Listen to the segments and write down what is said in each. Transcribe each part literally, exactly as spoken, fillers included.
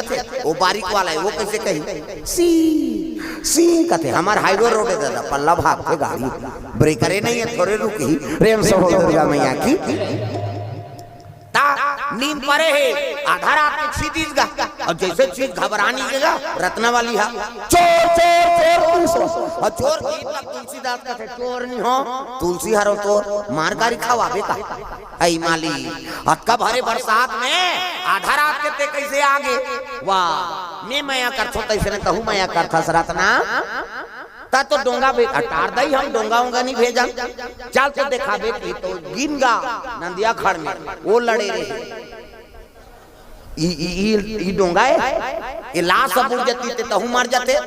कथे, वो बारीक वाला हे, वो कइसे कही? सी, सी कथे। हमर highway road हे दादा, पल्ला भागथे गाड़ी, breaker ए नइ हे, थोरे रुकही। प्रेम से बोल दुर्गा मैया की। त नींद परे हे, आधा रात के छींक दिस गा, अउ जइसे छींक घबरा निकले गा, रतनावाली हा, "चोर, चोर, चोर, पुलिस हो।" अउ चोर कही त तुलसीदास कथे, "चोर नइ हों, तुलसी हरों तोर, मार गारी खवाबे का?" अई माली, अतका भरे बरसात में आधा रात के तें कइसे आगे? वाह, मैं मया करथों तइसने तहूँ मया करथस रतना। त तो डोंगा भेज, अटार दई हम डोंगा ओंगा नइ भेजन। चल तो देखाबे कि तो गिन गा नंदिया खड़ में, वो लड़े रहे। ई, ई, ई, ई डोंगा हे, ये लाश अब उड़ जाती ते तहूँ मर जाते।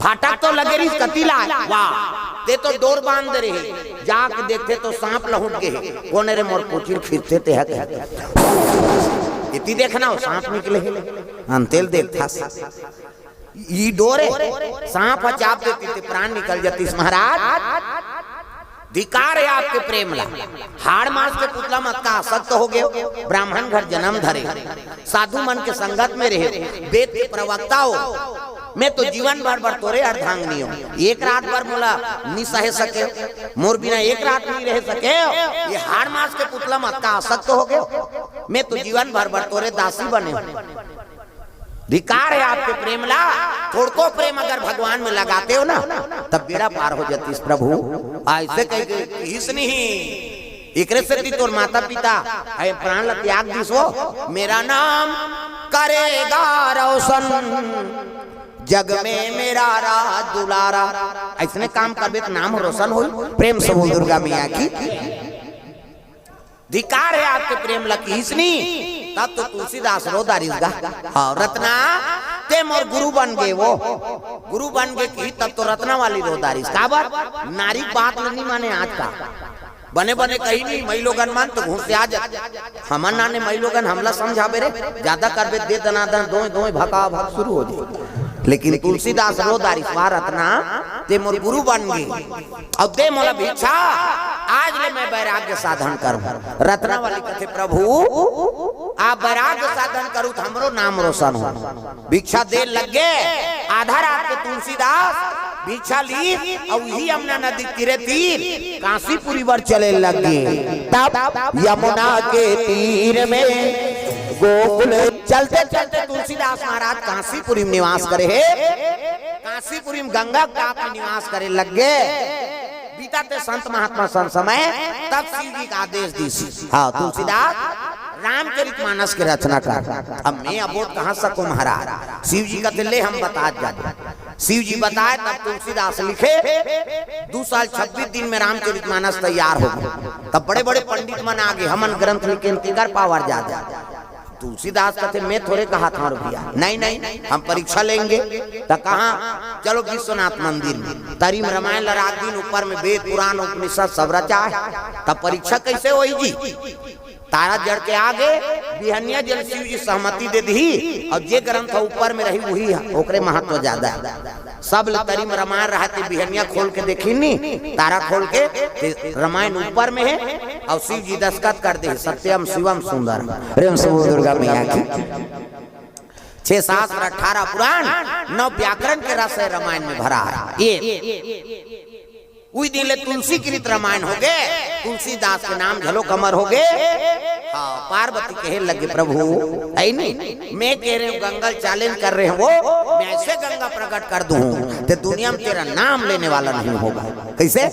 फाटक तो लगे रहिस कति लाय, वाह, तें तो डोर बांध दे रहे, जाके देखते तो सांप लहुट गे हे। कोन रे मोर कोचिल खींचते ते हे कहे। इति देखना हो सांप निकले हे, अंतेल देखथस। ई डोर हे, सांप ह चाप देती ते प्राण निकल जातिस महाराज। धिक्कार हे आपके प्रेम ला। हाड़ मांस के पुतला म अतका आसक्त हो गेव, ब्राह्मण घर जनम धरे, साधु मन के संगत में रहे, वेद के प्रवक्ता हो, मैं तो जीवन भर बर तोरे अर्धांगिनी हों, एक रात बर मोला नइ सहे सकेव, मोर बिना एक रात नइ रह सकेव, ये हाड़ मांस के पुतला म अतका आसक्त हो गेव, मैं तो जीवन भर बर तोरे दासी बने हों। धिक्कार हे आपके प्रेम ला, थोड़को प्रेम अगर भगवान में लगाते हो ना, तब बेड़ा पार हो जातिस प्रभु। अइसे कहिके किहिस नहीं, एकरे सेती तोर माता पिता हे प्राण ला त्याग दिस हो। मेरा नाम करेगा रोशन, जग में मेरा राज दुलारा। अइसने काम करबे त नाम रोशन होई। प्रेम से बोल दुर्गा मैया की। धिक्कार हे आपके प्रेम ला किहिस नी, तब तो तुलसीदास रो डारिस गा। हाँ, रतना, तें मोर गुरु बन गे वो। गुरु बन गे किही तब तो रतनावाली रो डारिस। काबर? नारी के बात ल नइ माने आज का। बने बने कही नी, मई लोगन मन तो घुसिया जाथे। हमन नाने मई लोगन हमला समझाबे रे, जादा करबे दे दनादन, दोय दोय भका भक शुरू हो जाय। लेकिन तुलसीदास रो डारिस, वाह रतना, तें मोर गुरु बन गे। अउ दे मोला भिक्षा, आज ले मैं वैराग्य साधन करूं। रतनावाली कथे, प्रभु, आप वैराग्य साधन करू त हमरो नाम रोशन हो। भिक्षा दे लग गे, आधा रात के तुलसीदास भिक्षा ली, अउ इही यमुना नदी तीरे तीर कांसीपुरी बर चले लग गे। तब यमुना के तीर में गोकुल चलते चलते तुलसीदास महाराज कांसीपुरी में निवास करे हे। कांसीपुरी में गंगा के टाप में निवास करे लग गे। बीतत हे संत महात्मा सन समय, तब शिव जी का आदेश दिस। हाँ, तुलसीदास, रामचरित मानस के रचना कर। अब मैं अबोध कहाँ सकूं महाराज? शिव जी कथे, ले हम बतात जाबो। शिव जी बताय, तब तुलसीदास लिखे, दू साल छब्बीस दिन में रामचरित मानस तैयार हो गे। तब बड़े बड़े पंडित मन आ गे, हमन ग्रंथ लिखेन, तेकर पावर जादा। तुलसीदास कथे, मैं थोरे कहत हंव रे भइया, नहीं नहीं, हम परीक्षा लेंगे। त कहाँ? चलो विश्वनाथ मंदिर में। तरी म रामायण ल राख दिन, ऊपर में वेद पुराण उपनिषद सब रचाय। तब परीक्षा कइसे होही जी? तारा जड़ के आगे बिहनिया जेन शिव जी सहमति दे दिही, अउ जे ग्रंथ ऊपर में रही, उही ह, ओकरे महत्व जादा हे। सब ल तरी म रामायण रहय ते बिहनिया खोल के देखिन नी, तारा खोल के, ते रामायण ऊपर में हे, अउ शिव जी दस्तखत कर दे, सत्यम शिवम सुंदर। प्रेम से बोल दुर्गा मैया की। छह शास्त्र, अठारह पुराण, नौ व्याकरण के रस हे रामायण में भरा हे। ये उही दिन ले तुलसीकृत रामायण हो गे, तुलसीदास के नाम घलो अमर हो गे। हाँ, पार्वती कहे लगे, प्रभु, हे नी, मैं कह रहे हूँ, गंगा challenge कर रहे हैं वो, मैं ऐसे गंगा प्रकट कर दूँ, ते दुनिया में तेरा नाम लेने वाला नहीं होगा। कइसे?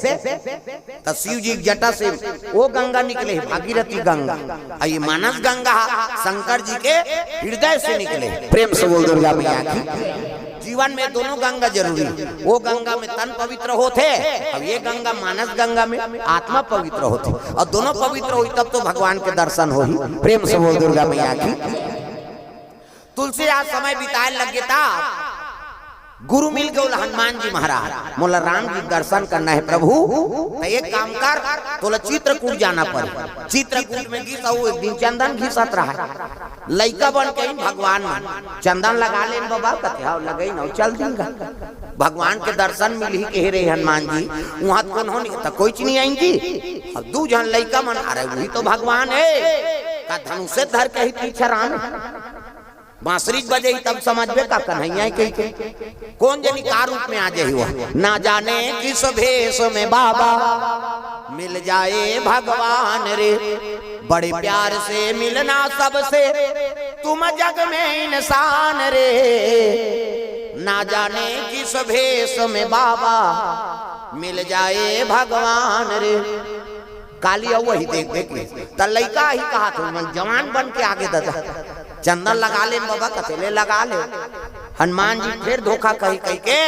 त शिव जी के जटा से वो गंगा निकले, भागीरथी गंगा, अउ ये मानस गंगा शंकर जी के हृदय से निकले। प्रेम से बोल दुर्गा मैया की। जीवन में दोनों गंगा जरूरी हे। वो गंगा में तन पवित्र होथे, अउ ये गंगा मानस गंगा में आत्मा पवित्र होथे, अउ दोनों पवित्र होही तब तो भगवान के दर्शन होही। प्रेम से बोल दुर्गा मैया की। तुलसीदास समय बिताय लग गे त गुरु मिल गे हनुमान जी महाराज, मोला राम जी दर्शन करना हे प्रभु, त एक काम कर, तोला चित्रकूट जाना पड़ही। चित्रकूट में गिस अउ एक दिन चंदन घिसत रहय। लइका बन के ही भगवान मन चंदन लगा लेन बाबा, कथे, "हव, लगइन अउ चल दिन गा। भगवान के दर्शन मिलही कहे रहे हनुमान जी, उहाँ त कोनो नहीं, त कोई चीज नहीं आइन जी।" अब दू झन लइका मन, "अरे, उही तो भगवान हे, का धनुषे धर के ही पीछे राम हे?" बांसुरी बजई तब समझबे का कन्हैया कहिके। कोन जनी का रूप में आ जाही वो। ना जाने किस भेष में बाबा मिल जाए भगवान रे। बड़े प्यार से मिलना सबसे तुम जग में इंसान रे। ना जाने किस भेष में बाबा मिल जाए भगवान रे। काली अउ वही देख देख ले। त लइका ही कहा था, "मैं जवान बन के आगे दादा, चंदन लगा ले बाबा," कथे ले लगा ले। हनुमान जी फिर धोखा कही कही के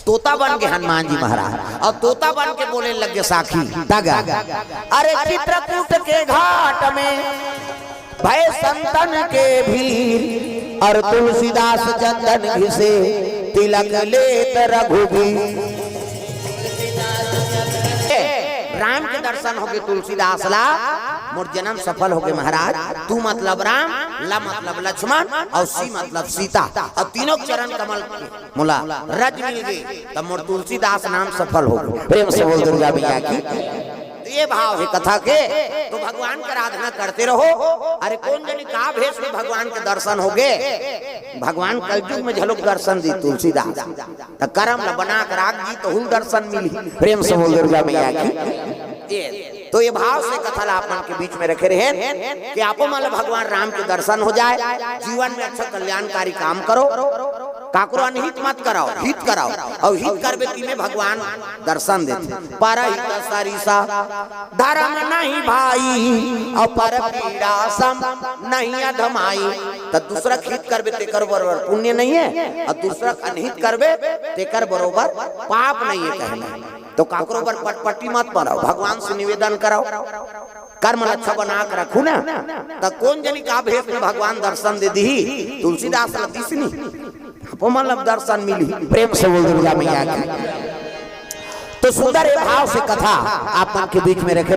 तोता बन के हनुमान जी महाराज, अउ तोता बन के बोले लग गे साखी तगा। अरे चित्रकूट के घाट में भय संतन के भीर, अउ तुलसीदास चंदन घिसे तिलक लेत रघुबीर। ए, राम के दर्शन होगे तुलसीदास ला, मोर जन्म सफल होगे महाराज। तू मतलब राम, ला मतलब लक्ष्मण, अउ सी मतलब सीता, अउ तीनों के चरण कमल के मोला रज मिल गे, तब मोर तुलसीदास नाम सफल होगे। प्रेम से बोल दुर्गा मैया की। तो ये भाव हे कथा के। तो भगवान के आराधना करते रहो। अरे कोन जनी का भेष में भगवान के दर्शन होगे, भगवान कलयुग में घलोक दर्शन दी तुलसीदास। त करम ल बना के राख जी, तहू ल दर्शन मिलही। प्रेम से बोल दुर्गा मैया की। ये, तो ये भाव से कथा ला आप मन के बीच में रखे रहेन कि आपो मन ल भगवान राम के दर्शन हो जाए, जीवन में अच्छा कल्याणकारी काम करो, काकरो अनहित मत कराओ, हित कराओ, अउ हित करबे तिमे भगवान दर्शन देथे। परहित सरिसा धर्म नहीं भाई, अउ पर पीड़ा सम नहीं अधमाई। त दूसरा के हित करबे तेकर बरोबर पुण्य नहीं हे, अउ दूसरा के अनहित करबे तेकर बरोबर पाप नहीं हे कहना। तो काकरो बर पटपटी मत पड़ाओ, भगवान से निवेदन कराओ, कर्म ल अच्छा बना के रखू ना। त कोन जनी का भेष में भगवान दर्शन दे दिही, तुलसीदास ल दिस नी, आपो मन ल दर्शन मिलही। प्रेम से बोल दुर्गा मैया की। तो सुंदर ये भाव से कथा आप मन के बीच में रखे।